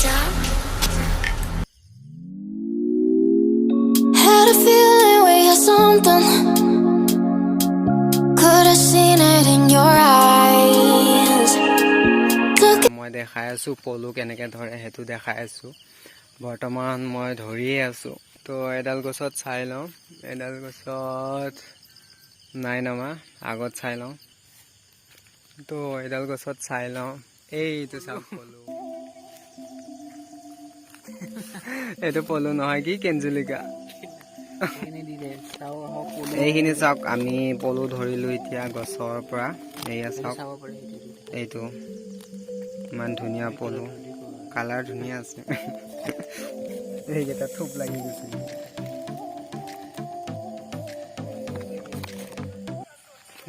Talk. Had a feeling we had something. Could have seen it in your eyes. Took মই দেখাই আছোঁ পলু কেনেকৈ ধৰে, সেইটো দেখাই আছোঁ। বৰ্তমান মই ধৰিয়ে আছোঁ। তো এডাল গছত চাই লওঁ। এডাল গছত নাই নমা, আগত চাই লওঁ। তো এডাল গছত চাই লওঁ। এইটো চাওক পলু। এইটো পলু নহয়, কি কেঞ্জুলিকা। এইখিনি চাওক, আমি পলু ধৰিলোঁ এতিয়া গছৰ পৰা। এয়া চাওক, এইটো ইমান ধুনীয়া পলু, কালাৰ ধুনীয়া আছে। এইকেইটা থোপ লাগি গৈছে।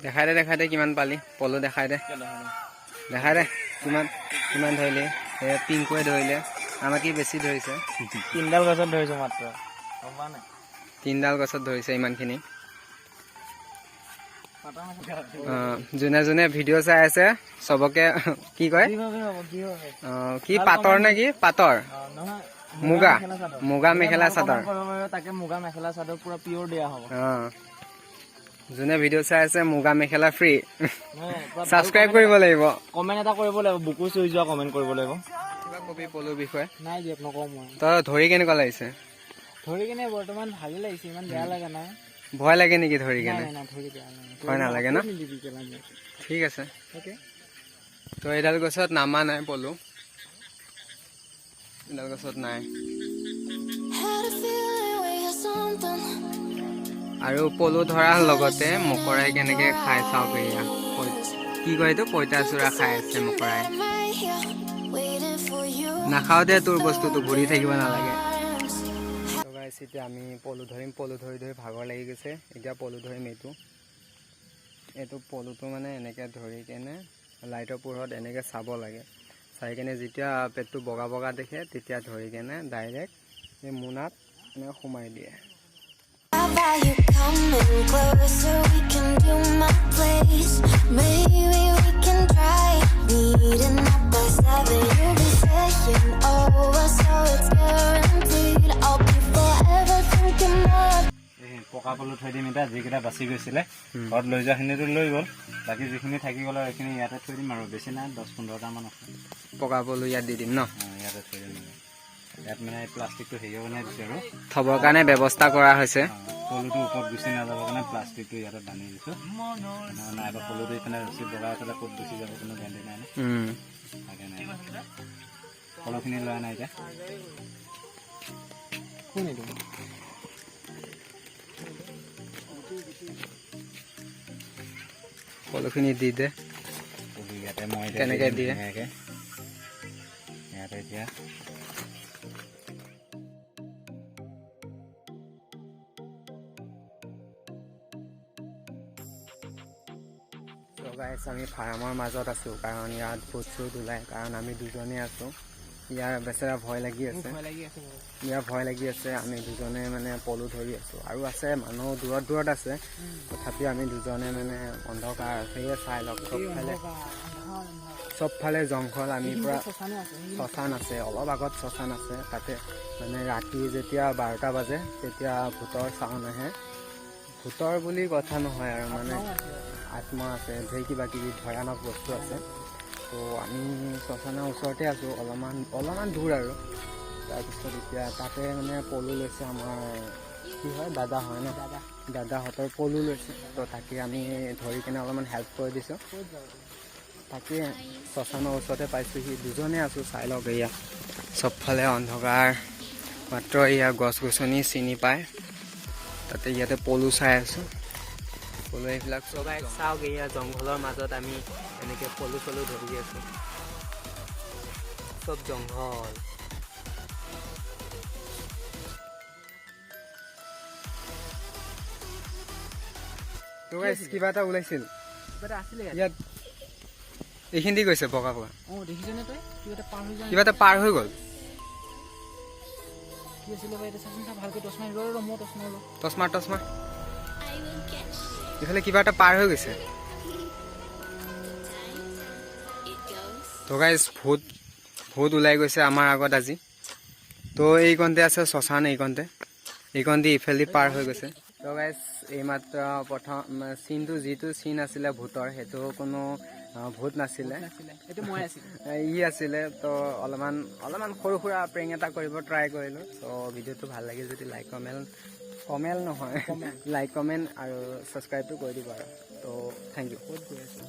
দেখাই দে, দেখাই দে, কিমান পালি পলু দেখাই দে, দেখাই দে কিমান কিমান ধৰিলি। এই পিংকুৱে ধৰিলে, আমাতকৈ বেছি ধৰিছে। তিনিডাল গছত ধৰিছো মাত্ৰ, গম পোৱা নাই? তিনিডাল গছত ধৰিছে ইমানখিনি। যোনে যোনে ভিডিঅ' চাই আছে চবকে কি কয়, কি পাটৰ নে কি পাটৰ, মুগা মুগা মেখেলা চাদৰ। তাকে মুগা মেখেলা চাদৰ পুৰা পিয়ৰ দিয়া হ'ব। যোনে ভিডিঅ' চাই আছে, মুগা মেখেলা ফ্ৰী, ছাবস্ক্ৰাইব কৰিব লাগিব। কমেণ্ট এটা কৰিব লাগিব, বুকু চুই যোৱা কমেণ্ট কৰিব লাগিব। কিবা কবি পলুৰ বিষয়ে? নাই দিয়ক, নকওঁ মই। তই ধৰি কেনেকুৱা লাগিছে? ধৰি কিনে বৰ্তমান ভালেই লাগিছে, ইমান বেয়া লগা নাই। ভয় লাগে নেকি ধৰি কেনে? নাই, ধৰি বেয়া লাগে। ভয় নালাগে ন? ঠিক আছে। তো এইডাল গছত নামা নাই পলু, এইডাল গছত নাই। Had a feeling we had something. আৰু পলু ধৰাৰ লগতে মকৰাই কেনেকে খাই চাওক। এয়া কি কয় এইটো, পঁইতাচোৰা খাই আছে মকৰাই। I'm right here waiting for you. নাখাওঁ দে তোৰ বস্তুটো, ঘূৰি থাকিব নালাগে। গাইছ, এতিয়া আমি পলু ধৰিম। পলু ধৰি ধৰি ভাগৰ লাগি গৈছে। এতিয়া পলু ধৰিম। এইটো এইটো পলুটো মানে এনেকৈ ধৰি কেনে লাইটৰ পোহৰত এনেকৈ চাব লাগে। চাই কেনে যেতিয়া পেটটো বগা বগা দেখে, তেতিয়া ধৰি কেনে ডাইৰেক্ট এই মোনাত এনেকৈ সোমাই দিয়ে। How about you coming closer? We can do my place. Maybe we can try meeting up by 7. You'll be saying over, so it's guaranteed. I'll be forever thinking more. এই পকা পলু থৈ দিম এতিয়া। যিকেইটা বাচি গৈছিলে, ঘৰত লৈ যোৱাখিনিতো লৈ গ'ল, বাকী যিখিনি থাকি গ'ল আৰু সেইখিনি ইয়াতে থৈ দিম। আৰু বেছি নাই, 10-15টামান আছে। পকা পলু ইয়াত দি দিম ন? অঁ, ইয়াতে থৈ দিম আৰু। ইয়াত মানে প্লাষ্টিকটো হেৰিৰ কাৰণে দিছোঁ আৰু থবৰ কাৰণে ব্যৱস্থা কৰা হৈছে। অঁ, পলুটো ওপৰত গুচি নাযাবৰ কাৰণে প্লাষ্টিকটো ইয়াতে বান্ধি দিছোঁ। নাইবা পলুটো ইপিনে ৰছী বগাই পেলাই ক'ত গুচি যাব কোনো গেৰাণ্টি নাই ন। সেইকাৰণে পলুখিনি লোৱা নাই এতিয়া। কোন এইটো? পলুখিনি দি দে। পলু ইয়াতে মই এতিয়া কেনেকে দি দিম দিয়ে? ধুনীয়াকে ইয়াতে এতিয়া। গাইছ, আমি ফাৰ্মৰ মাজত আছোঁ, কাৰণ ইয়াত ভূত চুত ওলায়। কাৰণ আমি দুজনে আছোঁ। ইয়াৰ বেচেৰা ভয় লাগি আছে। ভয় লাগি আছে মোৰ। ইয়াৰ ভয় লাগি আছে। আমি দুজনে মানে পলু ধৰি আছোঁ। আৰু আছে মানুহ দূৰত দূৰত আছে, তথাপিও আমি দুজনে মানে অন্ধকাৰ, সেয়ে চাই লওক চবফালে, চবফালে জংঘল। আমি পুৰা শশানো আছে। শ্মশান আছে, অলপ আগত শ্মশান আছে। তাতে মানে ৰাতি যেতিয়া 12টা বাজে, তেতিয়া ভূতৰ চাউণ্ড আহে। ভূতৰ বুলি কথা নহয় আৰু, মানে আত্মা আছে, ঢেৰ কিবা কিবি ভয়ানক বস্তু আছে। তো আমি শ্মশানৰ ওচৰতে আছোঁ, অলপমান অলপমান দূৰ আৰু। তাৰপিছত এতিয়া তাতে মানে পলু লৈছে আমাৰ, কি হয়, দাদা হয় ন? দাদাহঁতৰ পলু লৈছে। তো তাকে আমি ধৰি কেনে অলপমান হেল্প কৰি দিছোঁ। তাকে শ্মশানৰ ওচৰতে পাইছোঁহি, দুজনে আছোঁ। চাই লওক, এয়া চবফালে অন্ধকাৰ, মাত্ৰ এয়া গছ গছনি চিনি পায়। তাতে ইয়াতে পলু চাই আছোঁ, পলু এইবিলাক চবাই চাওক। এয়া জংঘলৰ মাজত আমি এনেকৈ পলু চলু ধৰি আছোঁ, চব জংঘল। তো guys, কিবা এটা ওলাইছিল। কিবা এটা আছিলে ইয়াত। ইয়াত এইখিনি দি গৈছে বগা বগা। অঁ, দেখিছনে তই? কিবা এটা পাৰ হৈ যোৱা। কিবা এটা পাৰ হৈ গ'ল। কি আছিলে বা এতিয়া? চাচোন, চা ভালকৈ, টৰ্চ মাৰি। ৰ ৰ, মই টৰ্চ মাৰিব। টৰ্চ মাৰ, টৰ্চ মাৰ। ইফালে কিবা এটা পাৰ হৈ গৈছে। তো গাইজ, ভূত ভূত। ভূত ওলাই গৈছে আমাৰ আগত আজি। তো এইকণতে আছে শ্মশান, এইকণতে, এইকণ দি ইফালেদি পাৰ হৈ গৈছে। তো গাইজ, এইমাত্ৰ প্ৰথম চিনটো, যিটো চিন আছিলে ভূতৰ, সেইটো কোনো ভূত নাছিলে। নাছিলে, এইটো মই আছিলো। ই আছিলে। তো অলপমান অলপমান সৰু সুৰা প্ৰেংক এটা কৰিব ট্ৰাই কৰিলোঁ। তো ভিডিঅ'টো ভাল লাগিল যদি লাইক, কমেণ্ট, কমেণ্ট নহয়, লাইক, কমেণ্ট আৰু ছাবস্ক্ৰাইবটো কৰি দিব আৰু। তো thank U. ক'ত গৈ আছো?